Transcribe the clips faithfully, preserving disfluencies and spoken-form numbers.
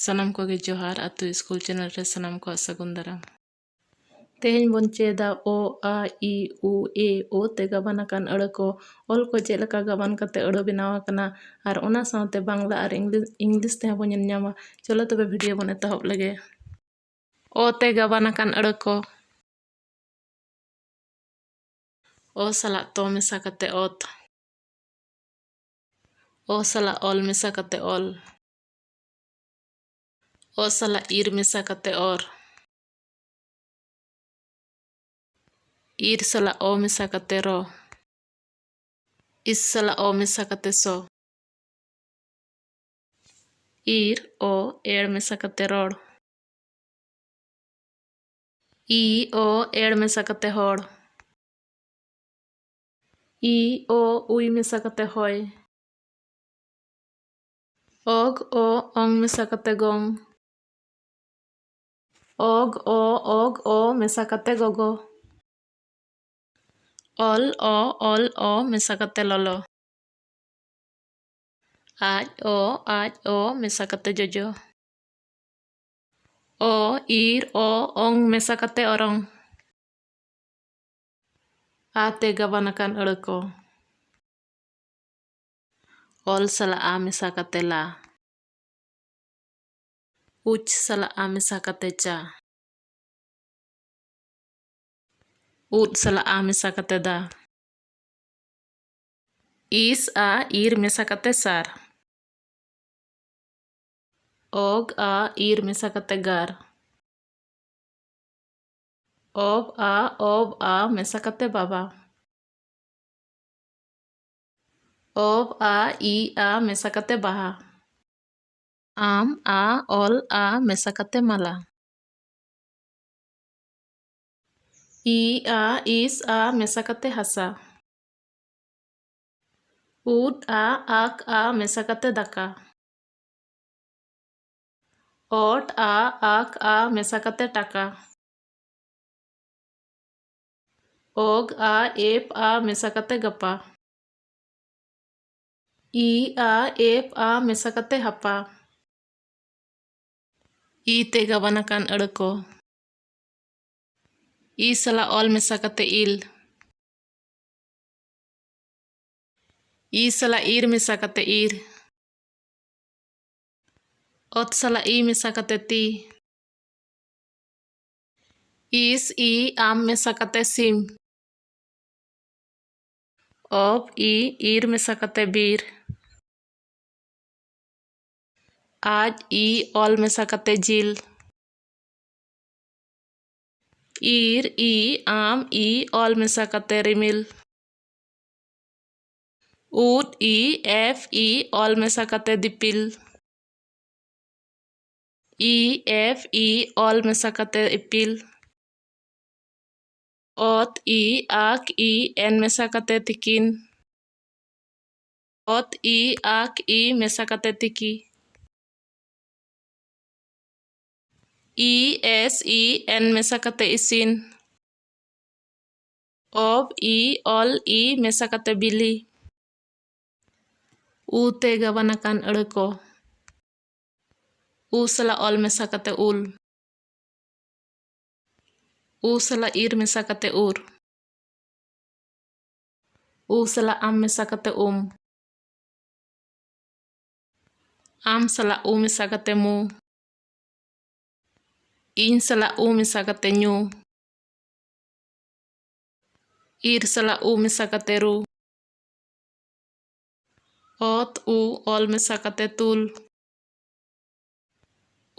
ᱥᱟᱱᱟᱢ ᱠᱚᱜᱮ ᱡᱚᱦᱟᱨ᱾ ᱟᱛᱳ ᱥᱠᱩᱞ ᱪᱮᱱᱮᱞ ᱨᱮ ᱥᱟᱱᱟᱢ ᱠᱚᱣᱟᱜ ᱥᱟᱹᱜᱩᱱ ᱫᱟᱨᱟᱢ᱾ ᱛᱮᱦᱮᱧ ᱵᱚᱱ ᱪᱮᱫᱟ ᱚ, ᱟ, ᱤ, ᱩ, ᱮ, ᱳ ᱛᱮ ᱜᱟᱵᱟᱱ ᱟᱠᱟᱱ ᱟᱹᱲᱟᱹ ᱠᱚ᱾ ᱚᱞ ᱠᱚ ᱪᱮᱫ ᱞᱮᱠᱟ ᱜᱟᱵᱟᱱ ᱠᱟᱛᱮ ᱟᱹᱲᱟᱹ ᱵᱮᱱᱟᱣ ᱟᱠᱟᱱᱟ ᱟᱨ ᱚᱱᱟ ᱥᱟᱶᱛᱮ ᱵᱟᱝᱞᱟ ᱟᱨ ᱤᱝᱞᱤᱥ, ᱤᱝᱞᱤᱥ ᱛᱮᱦᱚᱸ ᱵᱚᱱ ᱧᱮᱞ ᱧᱟᱢᱟ᱾ ᱪᱚᱞᱚ ᱛᱚᱵᱮ ᱵᱷᱤᱰᱤᱭᱳ ᱵᱚᱱ ᱮᱛᱚᱦᱚᱵ ᱞᱮᱜᱮ᱾ ᱚ ᱛᱮ ᱜᱟᱵᱟᱱ ᱟᱠᱟᱱ ᱟᱹᱲᱟᱹ ᱠᱚ᱾ ᱚ ᱥᱟᱞᱟᱜ ᱛᱚ ᱢᱮᱥᱟ ᱠᱟᱛᱮ ᱚᱛ᱾ ᱚ ᱥᱟᱞᱟᱜ ᱚᱞ ᱢᱮᱥᱟ ᱠᱟᱛᱮ ᱚᱞ᱾ ᱚ ᱥᱟᱞᱟᱜ ᱤᱨ ᱢᱮᱥᱟ ᱠᱟᱛᱮ ᱚᱨ᱾ ᱤᱨ ᱥᱟᱞᱟᱜ ᱚ ᱢᱮᱥᱟ ᱠᱟᱛᱮ ᱨᱚ᱾ ᱤᱥ ᱥᱟᱞᱟᱜ ᱚ ᱢᱮᱥᱟ ᱠᱟᱛᱮ ᱥᱚ᱾ ᱤᱨ ᱚ ᱮᱲ ᱢᱮᱥᱟ ᱠᱟᱛᱮ ᱨᱚᱲ᱾ ᱤ ᱚ ᱮᱲ ᱢᱮᱥᱟ ᱠᱟᱛᱮ ᱦᱚᱲ᱾ ᱤ ᱚ ᱩᱭ ᱢᱮᱥᱟ ᱠᱟᱛᱮ ᱦᱚᱭ᱾ ᱚᱜ ᱚ ᱚᱝ ᱢᱮᱥᱟ ᱠᱟᱛᱮ ᱜᱚᱝ᱾ ᱚᱜ ᱚ ᱚᱜ ᱚ ᱢᱮᱥᱟ ᱠᱟᱛᱮ ᱜᱚᱜᱚ᱾ ᱚᱞ ᱚ ᱚᱞ ᱚ ᱢᱮᱥᱟ ᱠᱟᱛᱮ ᱞᱚᱞᱚ᱾ ᱟᱡ ᱚ ᱟᱡ ᱚ ᱢᱮᱥᱟ ᱠᱟᱛᱮ ᱡᱚᱡᱚ᱾ ᱚ ᱤᱨ ᱚ ᱚᱝ ᱢᱮᱥᱟ ᱠᱟᱛᱮ ᱚᱨᱚᱝ᱾ ᱟ ᱛᱮ ᱜᱟᱵᱟᱱ ᱟᱠᱟᱱ ᱟᱹᱲᱟᱹ ᱠᱚ᱾ ᱚᱞ ᱥᱟᱞᱟᱜ ᱟ ᱢᱮᱥᱟ ᱠᱟᱛᱮ ᱞᱟ᱾ ᱩᱪ ᱥᱟᱞᱟᱜ ᱟ ᱢᱮᱥᱟ ᱠᱟᱛᱮ ᱪᱟ᱾ ᱩᱫ ᱥᱟᱞᱟᱜ ᱟ ᱢᱮᱥᱟ ᱠᱟᱛᱮ ᱫᱟ᱾ ᱤᱥ ᱟ ᱤᱨ ᱢᱮᱥᱟ ᱠᱟᱛᱮ ᱥᱟᱨ᱾ ᱚᱜ ᱟ ᱤᱨ ᱢᱮᱥᱟ ᱠᱟᱛᱮ ᱜᱟᱨ᱾ ᱚᱵ ᱟ ᱚᱵ ᱟ ᱢᱮᱥᱟ ᱠᱟᱛᱮ ᱵᱟᱵᱟ᱾ ᱚᱵ ᱟ ᱤ ᱟ ᱢᱮᱥᱟ ᱠᱟᱛᱮ ᱵᱟᱦᱟ᱾ ᱟᱢ ᱟ ᱚᱞ ᱟ ᱢᱮᱥᱟ ᱠᱟᱛᱮ ᱢᱟᱞᱟ᱾ ᱤ ᱟ ᱤᱥ ᱟ ᱢᱮᱥᱟ ᱠᱟᱛᱮ ᱦᱟᱥᱟ᱾ ᱩᱫ ᱟ ᱟᱠ ᱟ ᱢᱮᱥᱟ ᱠᱟᱛᱮ ᱫᱟᱠᱟ᱾ ᱚᱴ ᱟ ᱟᱠ ᱟ ᱢᱮᱥᱟ ᱠᱟᱛᱮ ᱴᱟᱠᱟ᱾ ᱚᱜ ᱟ ᱮᱯ ᱟ ᱢᱮᱥᱟ ᱠᱟᱛᱮ ᱜᱟᱯᱟ᱾ ᱤ ᱟ ᱮᱯ ᱟ ᱢᱮᱥᱟ ᱠᱟᱛᱮ ᱦᱟᱯᱟ᱾ ᱤ ᱛᱮ ᱜᱟᱵᱟᱱ ᱟᱠᱟᱱ ᱟᱹᱲᱟᱹ ᱠᱚ᱾ ᱤ ᱥᱟᱞᱟᱜ ᱚᱞ ᱢᱮᱥᱟ ᱠᱟᱛᱮ ᱤᱞ᱾ ᱤ ᱥᱟᱞᱟᱜ ᱤᱨ ᱢᱮᱥᱟ ᱠᱟᱛᱮ ᱤᱨ᱾ ᱚᱛ ᱥᱟᱞᱟᱜ ᱤ ᱢᱮᱥᱟ ᱠᱟᱛᱮ ᱛᱤ᱾ ᱤᱥ ᱤ ᱟᱢ ᱢᱮᱥᱟ ᱠᱟᱛᱮ ᱥᱤᱢ᱾ ᱚᱯ ᱤ ᱤᱨ ᱢᱮᱥᱟ ᱠᱟᱛᱮ ᱵᱤᱨ᱾ ᱟᱡ ᱤ ᱚᱞ ᱢᱮᱥᱟ ᱠᱟᱛᱮ ᱡᱤᱞ᱾ ᱤᱨ ᱤ ᱟᱢ ᱤ ᱚᱞ ᱢᱮᱥᱟ ᱠᱟᱛᱮ ᱨᱤᱢᱤᱞ᱾ ᱩᱫ ᱤ ᱮᱯᱷ ᱤ ᱚᱞ ᱢᱮᱥᱟ ᱠᱟᱛᱮ ᱫᱤᱯᱤᱞ᱾ ᱤ ᱮᱯᱷ ᱤ ᱚᱞ ᱢᱮᱥᱟ ᱠᱟᱛᱮ ᱤᱯᱤᱞ᱾ ᱚᱛ ᱤ ᱟᱠ ᱤ ᱮᱱ ᱢᱮᱥᱟ ᱠᱟᱛᱮ ᱛᱤᱠᱤᱱ᱾ ᱚᱛ ᱤ ᱟᱠ ᱤ ᱢᱮᱥᱟ ᱠᱟᱛᱮ ᱛᱤᱠᱤ᱾ ᱤ ᱮᱥ ᱤ ᱮᱱ ᱢᱮᱥᱟ ᱠᱟᱛᱮ ᱤᱥᱤᱱ᱾ ᱚᱵ ᱤ ᱚᱞ ᱤ ᱢᱮᱥᱟ ᱠᱟᱛᱮ ᱵᱤᱞᱤ᱾ ᱩ ᱛᱮ ᱜᱟᱵᱟᱱ ᱟᱠᱟᱱ ᱟᱹᱲᱟᱹ ᱠᱚ᱾ ᱩ ᱥᱟᱞᱟᱜ ᱚᱞ ᱢᱮᱥᱟ ᱠᱟᱛᱮ ᱩᱞ᱾ ᱩ ᱥᱟᱞᱟᱜ ᱤᱨ ᱢᱮᱥᱟ ᱠᱟᱛᱮ ᱩᱨ᱾ ᱩ ᱥᱟᱞᱟᱜ ᱟᱢ ᱢᱮᱥᱟ ᱠᱟᱛᱮ ᱩᱢ᱾ ᱟᱢ ᱥᱟᱞᱟᱜ ᱩ ᱢᱮᱥᱟ ᱠᱟᱛᱮ ᱢᱩ᱾ ᱤᱧ ᱥᱟᱞᱟᱜ ᱩ ᱢᱮᱥᱟ ᱠᱟᱛᱮ ᱧᱩ᱾ ᱤᱨ ᱥᱟᱞᱟᱜ ᱩ ᱢᱮᱥᱟ ᱠᱟᱛᱮ ᱨᱩ᱾ ᱚᱛ ᱩ ᱚᱞ ᱢᱮᱥᱟ ᱠᱟᱛᱮ ᱛᱩᱞ᱾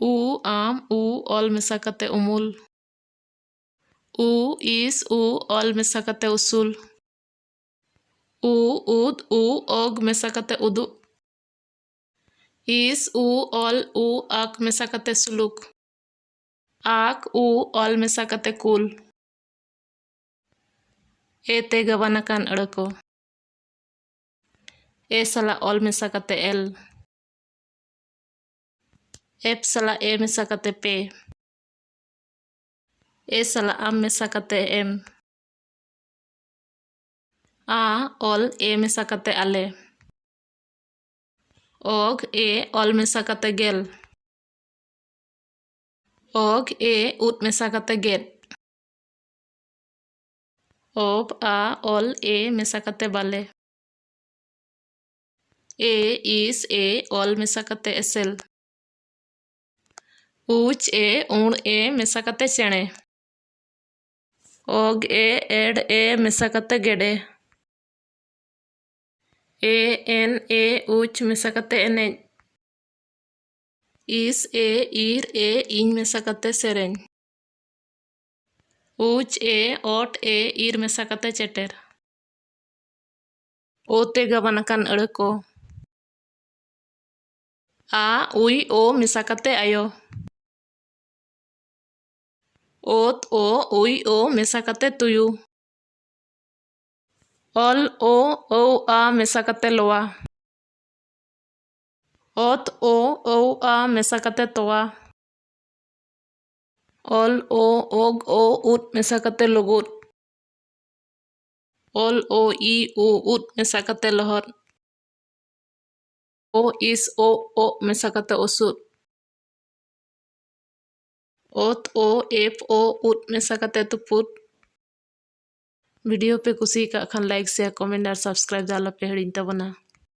ᱩ ᱟᱢ ᱩ ᱚᱞ ᱢᱮᱥᱟ ᱠᱟᱛᱮ ᱩᱢᱩᱞ᱾ ᱩ ᱤᱥ ᱩ ᱚᱞ ᱢᱮᱥᱟ ᱠᱟᱛᱮ ᱩᱥᱩᱞ᱾ ᱩ ᱩᱫ ᱩ ᱚᱜ ᱢᱮᱥᱟ ᱠᱟᱛᱮ ᱩᱫᱩᱜ᱾ ᱤᱥ ᱩ ᱚᱞ ᱩ ᱟᱠ ᱢᱮᱥᱟ ᱠᱟᱛᱮ ᱥᱩᱞᱩᱠ᱾ ᱟᱠ ᱩ ᱚᱞ ᱢᱮᱥᱟ ᱠᱟᱛᱮ ᱠᱩᱞ᱾ ᱮ ᱛᱮ ᱜᱟᱵᱟᱱ ᱟᱠᱟᱱ ᱟᱹᱲᱟᱹ ᱠᱚ᱾ ᱮ ᱥᱟᱞᱟᱜ ᱚᱞ ᱢᱮᱥᱟ ᱠᱟᱛᱮ ᱮᱞ᱾ ᱮᱯ ᱥᱟᱞᱟᱜ ᱮ ᱢᱮᱥᱟ ᱠᱟᱛᱮ ᱯᱮ᱾ ᱮ ᱥᱟᱞᱟᱜ ᱟᱢ ᱢᱮᱥᱟ ᱠᱟᱛᱮ ᱮᱢ᱾ ᱟ ᱚᱞ ᱮ ᱢᱮᱥᱟ ᱠᱟᱛᱮ ᱟᱞᱮ᱾ ᱚᱜ ᱮ ᱚᱞ ᱢᱮᱥᱟ ᱠᱟᱛᱮ ᱜᱮᱞ᱾ ᱚᱜ ᱮ ᱩᱫ ᱢᱮᱥᱟ ᱠᱟᱛᱮ ᱜᱮᱫ᱾ ᱚᱵ ᱟ ᱚᱞ ᱮ ᱢᱮᱥᱟ ᱠᱟᱛᱮ ᱵᱟᱞᱮ᱾ ᱮ ᱤᱥ ᱮ ᱚᱞ ᱢᱮᱥᱟ ᱠᱟᱛᱮ ᱮᱥᱮᱞ᱾ ᱩᱪ ᱮ ᱩᱬ ᱮ ᱢᱮᱥᱟ ᱠᱟᱛᱮ ᱪᱮᱬᱮ᱾ ᱚᱜ ᱮ ᱮᱰ ᱮ ᱢᱮᱥᱟ ᱠᱟᱛᱮ ᱜᱮᱰᱮ᱾ ᱮ ᱮᱱ ᱮ ᱩᱪ ᱢᱮᱥᱟ ᱠᱟᱛᱮ ᱮᱱᱮᱡ᱾ ᱤᱥ ᱮ ᱤᱨ ᱮ ᱤᱧ ᱢᱮᱥᱟ ᱠᱟᱛᱮ ᱥᱮᱨᱮᱧ᱾ ᱩᱪ ᱮ ᱚᱴ ᱮ ᱤᱨ ᱢᱮᱥᱟ ᱠᱟᱛᱮ ᱪᱮᱴᱮᱨ᱾ ᱳ ᱛᱮ ᱜᱟᱵᱟᱱ ᱟᱠᱟᱱ ᱟᱹᱲᱟᱹ ᱠᱚ᱾ ᱟ ᱩᱭ ᱳ ᱢᱮᱥᱟ ᱠᱟᱛᱮ ᱟᱭᱳ᱾ ᱳᱛ ᱳ ᱩᱭ ᱳ ᱢᱮᱥᱟ ᱠᱟᱛᱮ ᱛᱩᱭᱩ᱾ ᱚᱞ ᱳ ᱳ ᱟ ᱢᱮᱥᱟ ᱠᱟᱛᱮ ᱞᱚᱣᱟ᱾ ᱚᱛ ᱳ ᱳ ᱟ ᱢᱮᱥᱟ ᱠᱟᱛᱮ ᱛᱚᱣᱟ᱾ ᱚᱞ ᱳ ᱳᱜ ᱳ ᱩᱫ ᱢᱮᱥᱟ ᱠᱟᱛᱮ ᱞᱩᱜᱩᱫ᱾ ᱚᱞ ᱳ ᱤ ᱩ ᱩᱫ ᱢᱮᱥᱟ ᱠᱟᱛᱮ ᱞᱚᱦᱚᱫ᱾ ᱳ ᱤᱥ ᱳ ᱳᱜ ᱢᱮᱥᱟ ᱠᱟᱛᱮ ᱩᱥᱩᱫ᱾ ᱚᱛ ᱳ ᱮᱯ ᱳ ᱩᱫ ᱢᱮᱥᱟ ᱠᱟᱛᱮ ᱛᱩᱯᱩᱫ᱾ ᱵᱷᱤᱰᱤᱭᱳ ᱯᱮ ᱠᱩᱥᱤ ᱟᱠᱟᱫ ᱠᱷᱟᱱ like, share, comment ᱟᱨ subscribe ᱫᱚ ᱟᱞᱚᱯᱮ ᱦᱤᱲᱤᱧ ᱛᱟᱵᱚᱱᱟ᱾